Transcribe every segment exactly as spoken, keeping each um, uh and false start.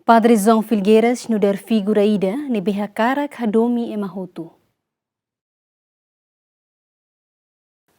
Padre João Filgueiras nu'udar figura ida ne'ebé hakarak hadomi ema hotu.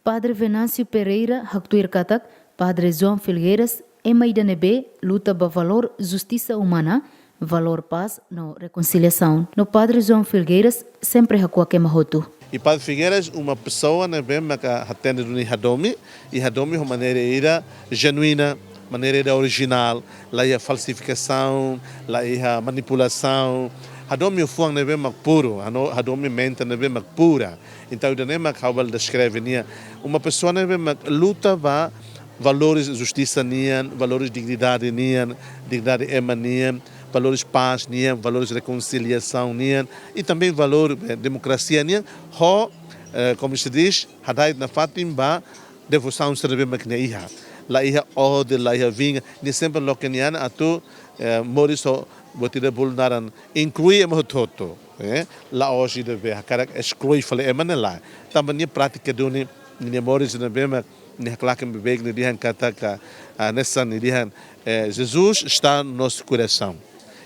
Padre Venâncio Pereira haktuir katak Padre João Filgueiras ema ida ne'ebé luta ba valór justisa umana, valór pás no rekonsiliasaun. No Padre João Filgueiras sempre hakuak ema hotu. I Padre Filgueiras uma pesoa ne'ebé maka hatene duni hadomi, i hadomi ho maneira ida jenuína, maneira ida orijinál, la iha falsifikasaun, la iha manipulasaun. Hadomi ho fuan ne'ebé mak puru, hano-, hadomi mente ne'ebé mak pura. Entaun, ida-ne'e mak ha'u bele deskreve nia. Uma pesoa ne'ebé mak luta ba valores justisa nian, valores dignidade nian, dignidade ema nian, valores pás nian, valores rekonsiliasaun nian, i também valór, eh, demokrasia nian, ho, eh, como se diz, hada'et nafatin ba devosaun sira ne'ebé mak nia iha. La iha ódiu, la iha vinga, nia sempre loke nia an atu, eh, moris ho buat ida bolu naran inklui ema hotu-hotu, eh, la'ós ida be hakarak esklui fali ema ne'e lae. Tanba nia prátika duni, nia moris ne'ebé mak nia haklaken beibeik nia dehan katak, ah, hanesan nia dehan, eh, Jesus está no nosso coração.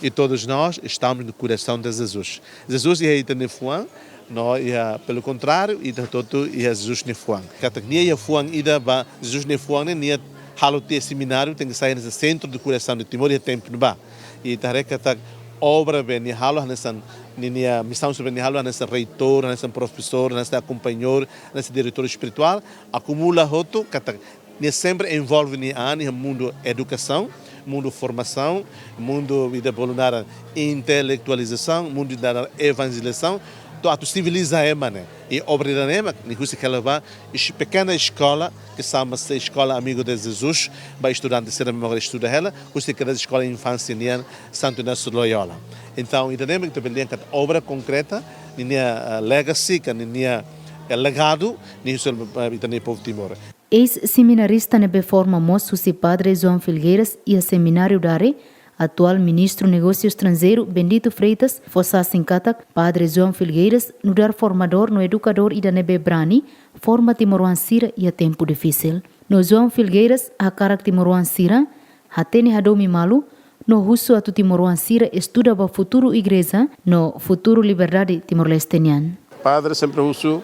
E todos nós estamos no coração de Jesus. Jesus iha ita-nia fuan, no iha, pelo contrário, ita hotu-hotu iha Jesus nia fuan. Katak nia iha fuan ida ba Jesus nia fuan ne'e, nia halo tiha semináriu tenke sai hanesan centro do coração de Timor iha tempu ne'ebá. I ita haree katak obra be nia halo hanesan, ninia misaun sira be nia halo hanesan reitór, hanesan profesór, hanesan akompañadór, hanesan diretór espirituál, akumula hotu katak nia sempre envolve nia an iha mundu edukasaun, mundu formasaun, mundu ida bolu naran intelektualizasaun, mundu ida naran evanjelizasaun, to'o atu siviliza ema ne'e. I obra ida-ne'e mak nia husik hela ba es-, pekena eskola, ke xama-se Escola Amigo de Jesus, ba estudante sira ne'ebé mak estuda hela, husik hela eskola infánsia nian, Santo Inácio de Loyola. Entaun, ida-ne'e mak ita bele dehan katak obra konkreta, ninia, eh, legacy, ka ninia, eh, legadu, nia husu, eh, ita-nia povu Timor. Eis-seminarista ne'ebé forma mós husi Padre João Filgueiras iha semináriu Dare, atuál Ministru Negósiu Estranjeiru Bendito Freitas fó sasin katak Padre João Filgueiras nu'udar formadór no edukadór ida ne'ebé brani forma timoroan sira iha tempu difisil. No João Filgueiras hakarak timoroan sira hatene hadomi malu, no husu atu timoroan sira estuda ba futuru igreja no futuru liberdade Timor-Leste nian. Padre sempre husu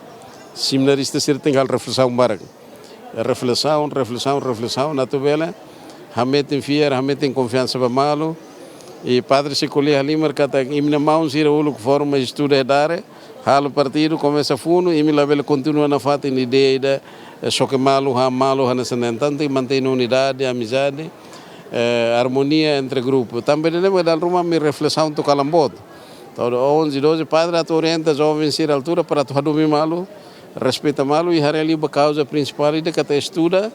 seminarista sira tenke halo reflesaun barak. Reflesaun, reflesaun, reflesaun, atu bele hametin fiar, hametin konfiansa ba malu. I padre sei ko'alia halimar katak imi-nia maun sira uluk forma, estuda iha Dare, halo partidu, komesa funu, imi labele kontinua nafatin ideia ida, eh, xoke malu, han malu, hanesan ne'e. Entaun tenke mantein unidade, amizade, eh, armonia entre grupu. Tanba ida-ne'e mak dala ruma ami reflesaun to'o kalan boot. To'o onze, doze, padre atu orienta joven sira altura para atu hadomi malu, respeita malu i haree liu ba kauza prinsipál ida katak estuda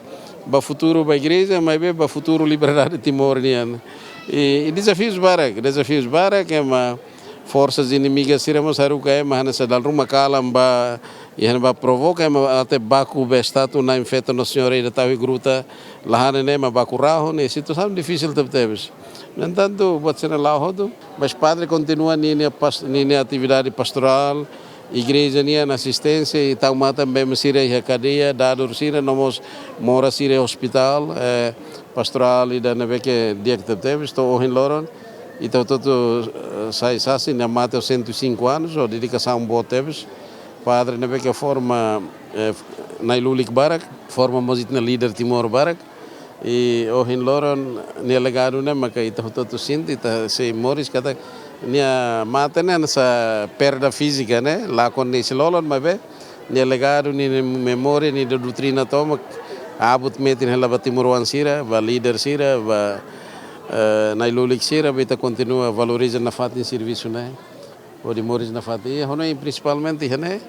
ba futuru ba igreja, maibé ba futuru liberdade Timor nian. I, i dezafius barak, dezafius barak, ema forsa inimiga sira mós haruka ema hanesan dala ruma kalan ba, i hanesan ba provoka ema até baku be estátua Na'in Feto Nossa Senhora ida tau iha gruta, la hanesan ne'e ema baku rahun, i situasaun difisil tebetebes. No entantu, buat sira-ne'e la'o hotu, mas padre kontinua ninia pas-, ninia atividade pastorál, igreja nian asisténsia, i tau matan bee sira iha kadeia, dadur sira, no mós moras sira iha ospitál, eh, pastorál ida ne'ebé ke di'ak tebetebes, to'o ohin loron, ita hotu-hotu, eh, sai sasin, nia mate ho cento e cinco anos, ho dedikasaun boot tebes. Padre ne'ebé ke forma, eh, nai-lulik barak, forma mós ita-nia líder Timor barak. I ohin loron nia legadu ne'e maka ita hotu-hotu sente, ita sei moris katak nia mate ne'e hanesan perda fízika ne'e, lakon ne'e sei lolon, maibé nia legadu, nia memória, nia doutrina tomak abut metin hela ba timoroan sira, ba líder sira, ba, eh, nai-lulik sira, ba ita kontinua valoriza nafatin servisu ne'e. Hodi moris nafatin. I hanoin prinsipalmente iha ne'e,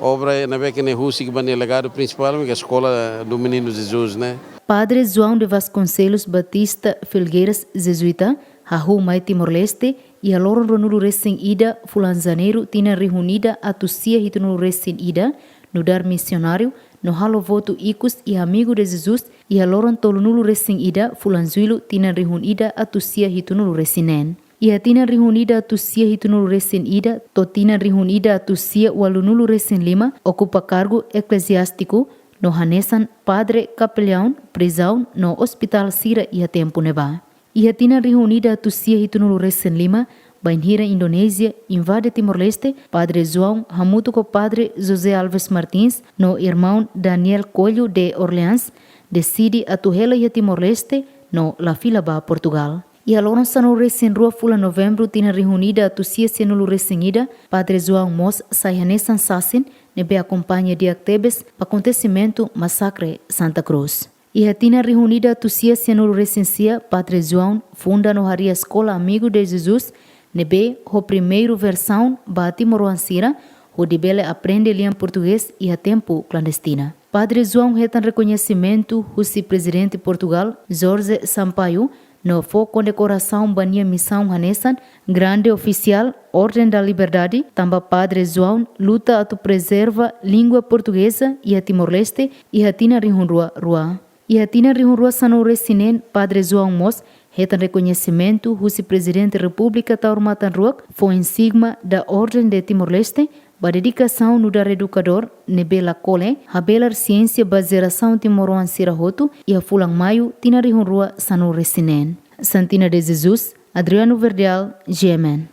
obra ne'ebé ke nia husik ba nia legadu prinsipál, ke Escola do Menino Jesus ne'e. Padre João de Vasconcelos Batista Filgueiras, jezuíta, hahú mai Timor-Leste iha loron ruanulu-resin-ida fulan Janeiru tinan rihun ida atus sia hitunulu-resin-ida, nu'udar misionáriu, no halo votu ikus iha Amigo de Jesus iha loron tolunulu-resin-ida fulan Jullu tinan rihun ida atus sia hitunulu-resin-neen. Iha tinan rihun ida atus sia hitunulu-resin-ida to'o tinan rihun ida atus sia ualunulu-resin-lima okupa kargu ekleziástiku, no hanesan padre, kapelaun, prizaun no ospitál sira iha tempu ne'ebá. Iha tinan rihun ida atus sia hitunulu resin lima, bainhira Indonézia invade Timor-Leste, Padre João hamutuk ho Padre José Alves Martins no irmaun Daniel Coelho de Orleans deside atu hela iha Timor-Leste no la fila ba Portugal. Iha loron sanulu resin rua fulan Novembru tinan rihun ida atus sia sianulu resin ida, Padre João mós sai hanesan sasin ne'ebé akompaña di'ak tebes ba akontesimentu masakre Santa Cruz. Iha tinan rihun ida atus sia sianulu resin sia, Padre João funda no harii Eskola Amigo de Jesus, ne'ebé ho primeiru versaun ba timoroan sira hodi bele aprende lian portugés iha tempu klandestina. Padre João hetan rekoñesimentu husi Prezidente Portugal, Jorge Sampaio, no fó kondekorasaun ba nia misaun hanesan Grande Ofisiál, Orden da Liberdade, tanba Padre João luta atu prezerva língua portugeza iha Timor-Leste iha tinan rihun rua rua. Iha tinan rihun rua sanulu resin neen, Padre João mós hetan rekoñesimentu husi Prezidente Repúblika Taur Matan Ruak, foin sigma da Orden de Timor-Leste, ba dedikasaun nu'udar edukadór ne'ebé la kole habelar siénsia ba jerasaun timoroan sira hotu, iha fulan Maiu tinan rihun rua sanulu resin neen. Santina de Jesus, Adriano Verdial, G M N.